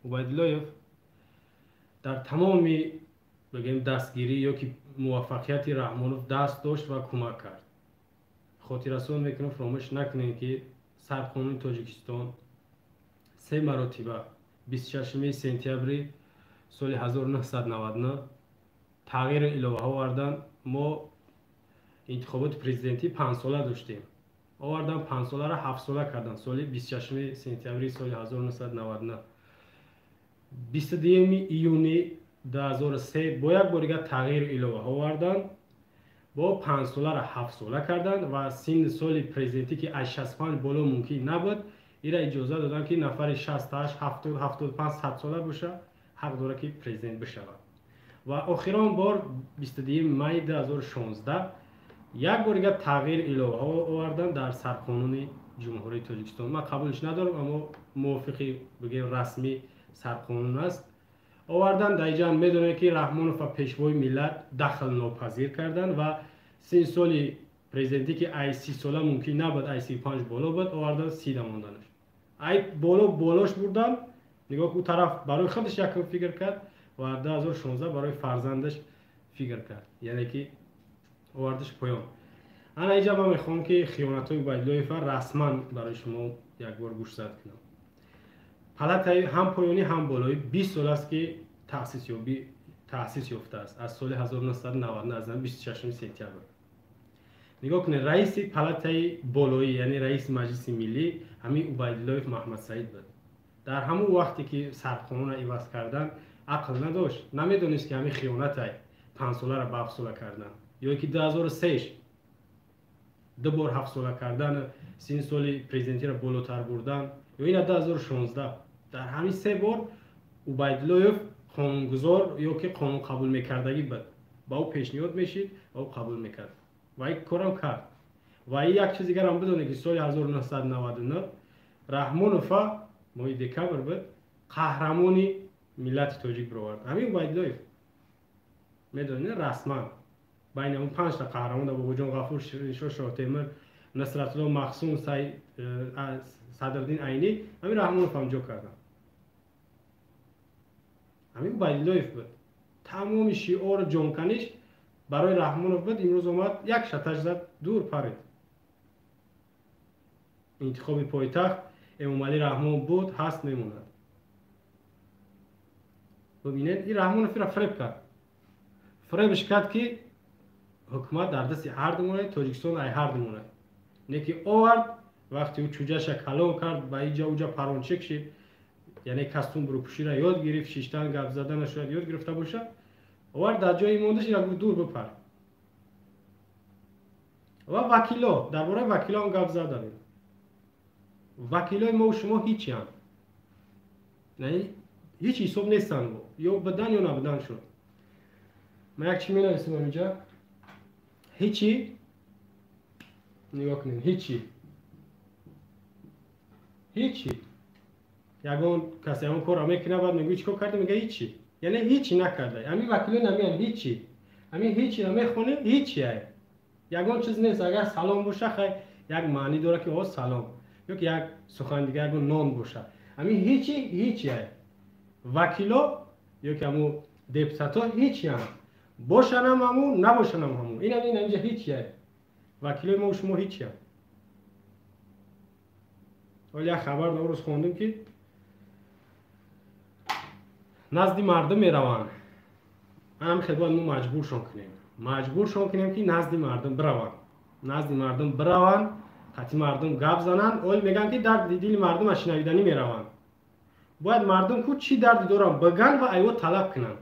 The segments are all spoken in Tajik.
Убайдуллоев дар тамоми, бигем, дастгирӣ ё ки муваффақияти Раҳмонов даст дошт ва кӯмак кард. Хотиррасон мекунам, фаромӯш накунем, ки Сарқонуни Тоҷикистон се маротиба 26 сентябри соли 1999 тағйиру иловаҳо овардан. Мо интихоботи президентӣ 5-сола доштем, овардан, 5-соларо 7-сола кардан соли 26 сентябри соли 1999. 22 июни 2003 бо як бор дигар тағйиру иловаҳо овардан, бо 5-соларо 7-сола карданд ва синни соли президентӣ, ки аз 65 боло мумкин набуд, ира иҷоза доданд, ки нафари 68, 70, 75, 100 сола боша, ҳақ дорад, ки президент бишавад. Ва охирон бор 22 майи 2016 як бор дигар тағйир иловаҳо овардан дар Сарқонуни Ҷумҳурии Тоҷикистон. Ман қабулш надорам, аммо мувофиқи, бигем, расмӣ сарқонун аст, овардан. Дар инҷа медонем, ки Раҳмонов ва Пешвои миллат дахлнопазир карданд ва синни соли президентӣ, ки ай 30 сола мумкин набуд, ай 35 боло буд, овардан, 30-да монданаш, ай боло болош бурдан. Нигоҳ, ӯ тараф барои худаш якм фикр кард ва 2016 барои фарзандаш фикр кард, яъне ки овардаш поён. Ана инҷа ман мехоҳам, ки хиёнатҳои Убайдуллоева расман барои шумо якбор гӯшзад кунам. Палатаи ҳам поёнӣ, ҳам болоӣ 20 сол аст, ки таъсис ёфтааст, аз соли 1999, аз 26 сентябр. Нигоҳ кунед, раиси палатаи болоӣ, яъне раиси Маҷлиси Миллӣ, ҳамин Убайдуллоев Маҳмадсаид буд. Дар ҳамон вақте ки сарқонунро иваз кардан, ақл надошт, намедонист, ки ҳамин хиёнатай, 5-соларо ба 7-сола кардан, ё ки 2003 ду бор 7-сола кардан, синни соли президентиро болотар бурдан, ё ина 2016. Дар ҳамин се бор Убайдуллоев қонунгузор ё ки қонун қабул мекардагӣ буд, ба ӯ пешниҳод мешид ва ӯ қабул мекард ва ин корам кард. Ва ин як чиз дигарам бидонед, ки соли 1999 Раҳмонова моҳи декабр буд, қаҳрамони миллати тоҷик бировард ҳамин Убайдуллоев. Медонед, расман байни ҳамон панҷта қаҳрамон да Бобоҷон Ғафур, Шириншоҳ Шоҳтемир, Насратулло Махсум, Садриддин Айнӣ, ҳамин Раҳмонов ҳам ҷо карданд. Ҳамин Убайдуллоев буд, тамоми шиору ҷонканиш барои Раҳмонов буд. Имрӯз омад, як шаташ зад, дур парид. Интихоби пойтахт Эмомалӣ Раҳмон буд, ҳаст, мемонад. Бибинед, ин Раҳмонов ира фиреб кард, фиребш кард, ки ҳукумат дар дасти ҳарду монад, Тоҷикистон ай ҳарду монад. Не ки овард, вақте ӯ чуҷаша калон кард, ба иҷа уҷа парончик шид, яъне костюм бурупӯширо ёд гирифт, шиштан, гап задана шояд ёд гирифта бошад, овард, дар ҷои мондаш ира гуфт: «Дур бипар». Ва вакило, дар бораи вакило ҳам гап задам. Вакилои мо шумо ҳичианд, ҳеҷ ҳисоб нестанд, ё будан, ё набудан шуд. Ман як чӣ менависам инҷа: ҳичи. Нигоҳ кунед, ҳичи, ҳичи. Ягон касе ягон корро мекунад, баъд мегӯй: «Чӣ кор кардӣ?» Мега: «Ҳичи». Яъне ҳичи накарда. Ҳамин вакилои намеян ҳичи. Ҳамин ҳичиро мехонем, ҳичи ай, ягон чиз нест. Агар салом боша, хай, як маънӣ дорад, ки о салом, ё ки як сухан дига, ягон нон боша. Ҳамин ҳичи, ҳичи ай. Вакило ё ки ҳамун депутатҳо ҳичиам бошанам ҳамун, набошанам ҳамун. Инам ин инҷа ҳичи ай. Вакилои мо шумо ҳичиам. Ҳоли як хабар дар рӯз хондем, ки назди мардум мераванд. Ҳамин хел бояд мо маҷбуршон кунем, маҷбуршон кунем, ки назди мардум бираванд, назди мардум бираванд, қатъи мардум гап зананд. Оли мегӯянд, ки дарди дили мардума шинавиданӣ мераванд. Бояд мардум ку чӣ дарди доранд, биган ва айво талаб кунанд.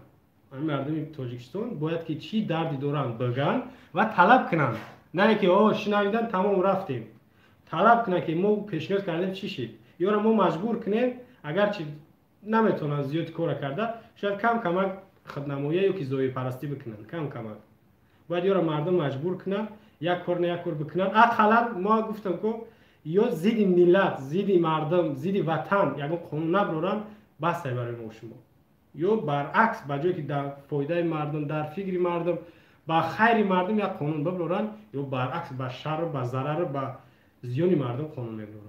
Ҳамин мардуми Тоҷикистон бояд ки чӣ дарди доранд, биган ва талаб кунанд, на ки о шинавидан, тамом, рафтем. Талаб кунанд, ки мо пешниҳод кардем, чӣ шид? Ёра мо маҷбур кунем. Агарчи наметавонанд зиёди кора карда, шояд кам камак худнамоия ё ки зоҳирпарастӣ бикунанд кам камак. Бояд ёра мардум маҷбур кунанд, як кор на як кор бикунанд ақаллан. Мо гуфтам ку, ё зидди миллат, зидди мардум, зидди ватан ягон қонун наброранд, басай барои мо шумо. Ё баръакс, ба ҷое ки дар фоидаи мардум, дар фикри мардум, ба хайри мардум як қонун биброранд, ё баръакс, ба шарру ба зарару ба зиёни мардум қонун меброранд.